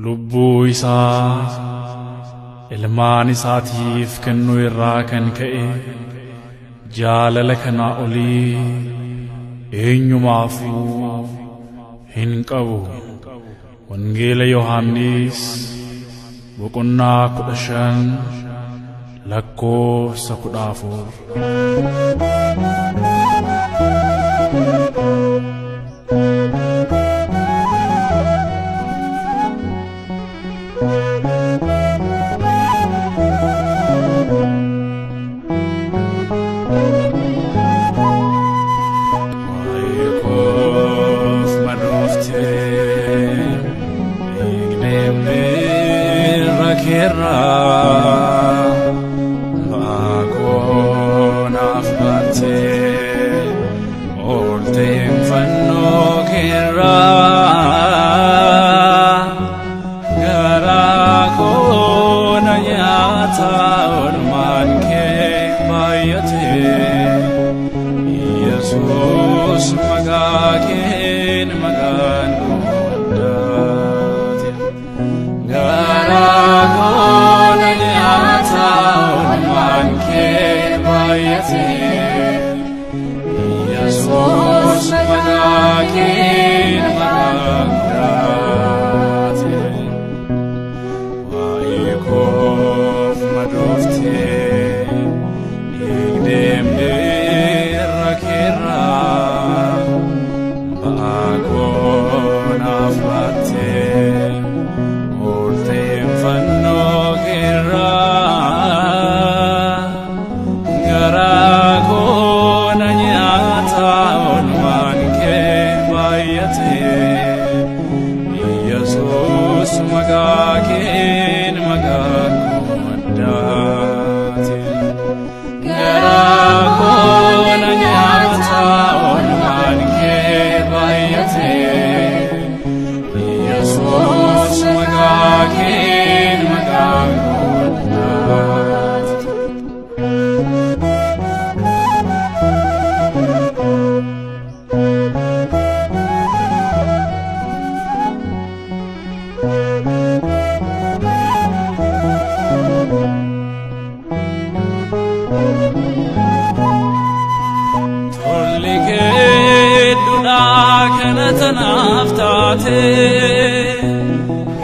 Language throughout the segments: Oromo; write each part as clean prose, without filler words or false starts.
Lubbuu isaa ilmaan isaatiif kennuu irraa kan ka'e jaalala kanaa olii eenyumaafuu hin qabu. Wangeela Yohaannis boqonnaa 15 lakkoofsa 14. Waa'ee koof madooftee dhiigdeemnee keerraa ba'aa koo naaf baattee oolteen fannoo keerraa garaa koo na nyaata oolmaan kee baay'atee. Yesus maqaa keen maqaan koo addaate. Garaa koo na nyaata oolmaan kee baay'ate. Yesus maqaa keen maqaan koo addaate. Waa'ee koof madooftee dhiigdeemnee irra keerraa ba'aa koo naaf baattee oolteen fannoo keerraa garaa koo na nyaata oolmaan kee baay'atee. Yesus maqaa keen maqaan koo addaate. Garaa koo na nyaata oolmaan kee baay'ate. Yesus maqaa keen maqaan koo addaate. Tolli kee duudhaa kana tanaaf taate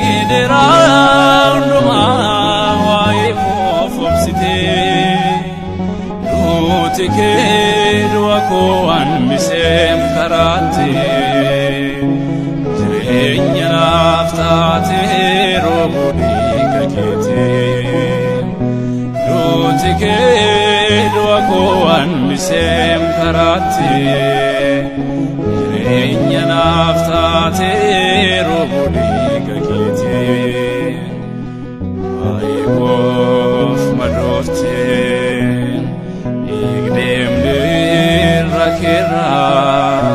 gidiraa hundumaa waa'ee koof obsite duuti kee du'a koo hanbiseem karaatti jireenya naaf taate roobuu dhiiga keetiin. Duuti kee du'a koo hanbiseem karaatti jireenya naaf taate roobuu dhiiga keetiin. Waa'ee koof madooftee dhiigdeemnee irra keerraa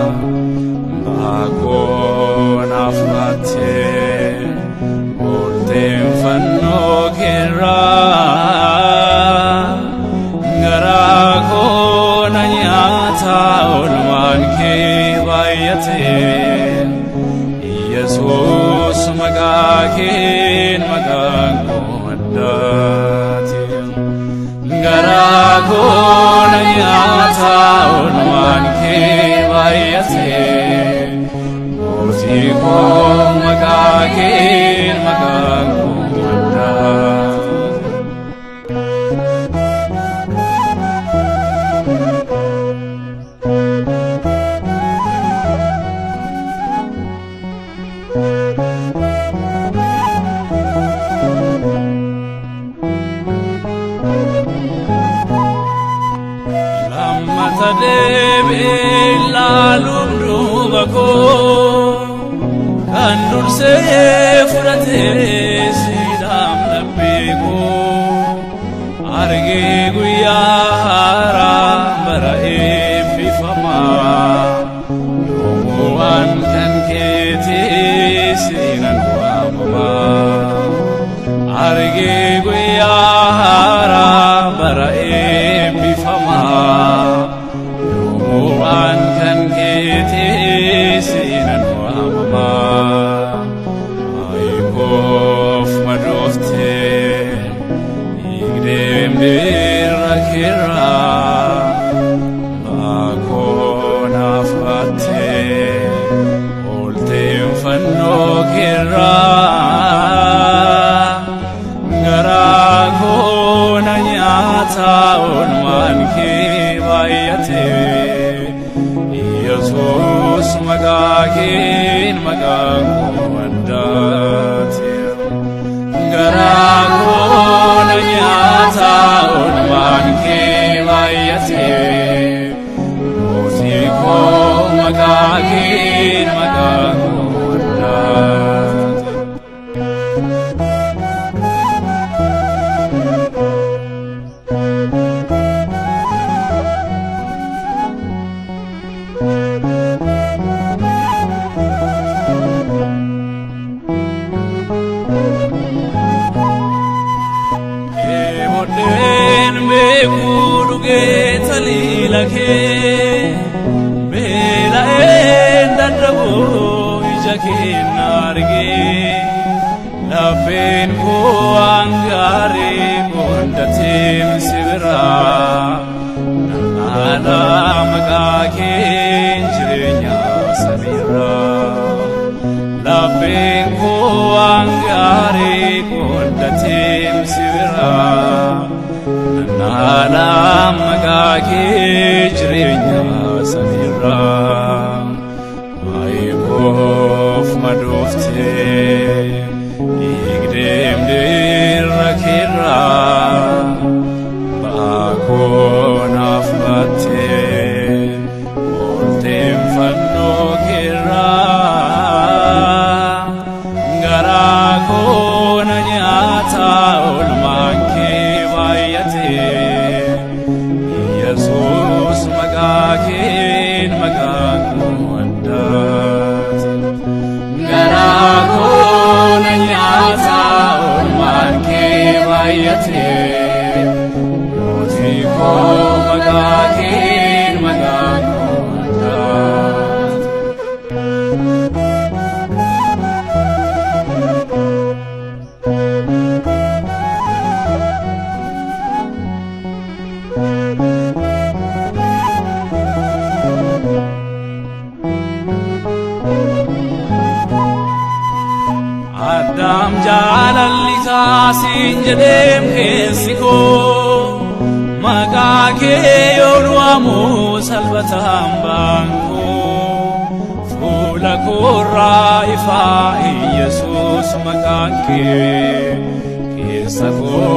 ba'aa koo naaf baattee oolteen fannoo keerraa garaa koo na nyaata oolmaan kee baay'ate. Yesus maqaa keen maqaan koo addaate. Garaa koo na nyaata oolmaan kee baay'ate. Mootii koo maqaa keen maqaan koo addaate. Lammata deebi'ee ilaaluun duuba koo kan dursee fudhatee siidhaam laphee koo argee guyyaa haaraa bara eebbifamaa yoomuu waan kan keetii siinan waamamaa. Argee guyyaa haaraa bara eebbifamaa yoomuu waan kan keetii siinan waamamaa. Waa'ee koo Fannoo keerraa garaa koo na nyaata oolmaan kee baay'ate Yesuus maqaa keen maqaa koo addaate garaa koo na nyaata oolmaan kee baay'ate mootii koo maqaa keen maqaa koo addaate. Dheebodheen beekuu dhugee taliila kee beela'een dadhaboo ija kee na argee lafeen koo waan gaarii qondateem si biraa nanaadhaa maqaa keen jireenya samiirraa. Lafeen koo waan gaarii qondateem si biraa nanaadhaa maqaa kee jireenya samiirraa. Waa'ee koof madooftee dhiigdeem dirra keerraa ba'aa koo naaf baattee oolteem fannoo keerraa garaa koo na nyaata oolmaan kee baay'ate Yesuus maqaa keen maqaa koo addaate garaa koo na nyaata oolmaan kee baay'ate mootii koo maqaa keen maqaa koo addaate. Addaam jaalalli taasiin jedheem keessi koo maqaa kee yoon waamu salphataan baankoo fuula koorraa ifaa Yesuus maqaan kee keessa koo.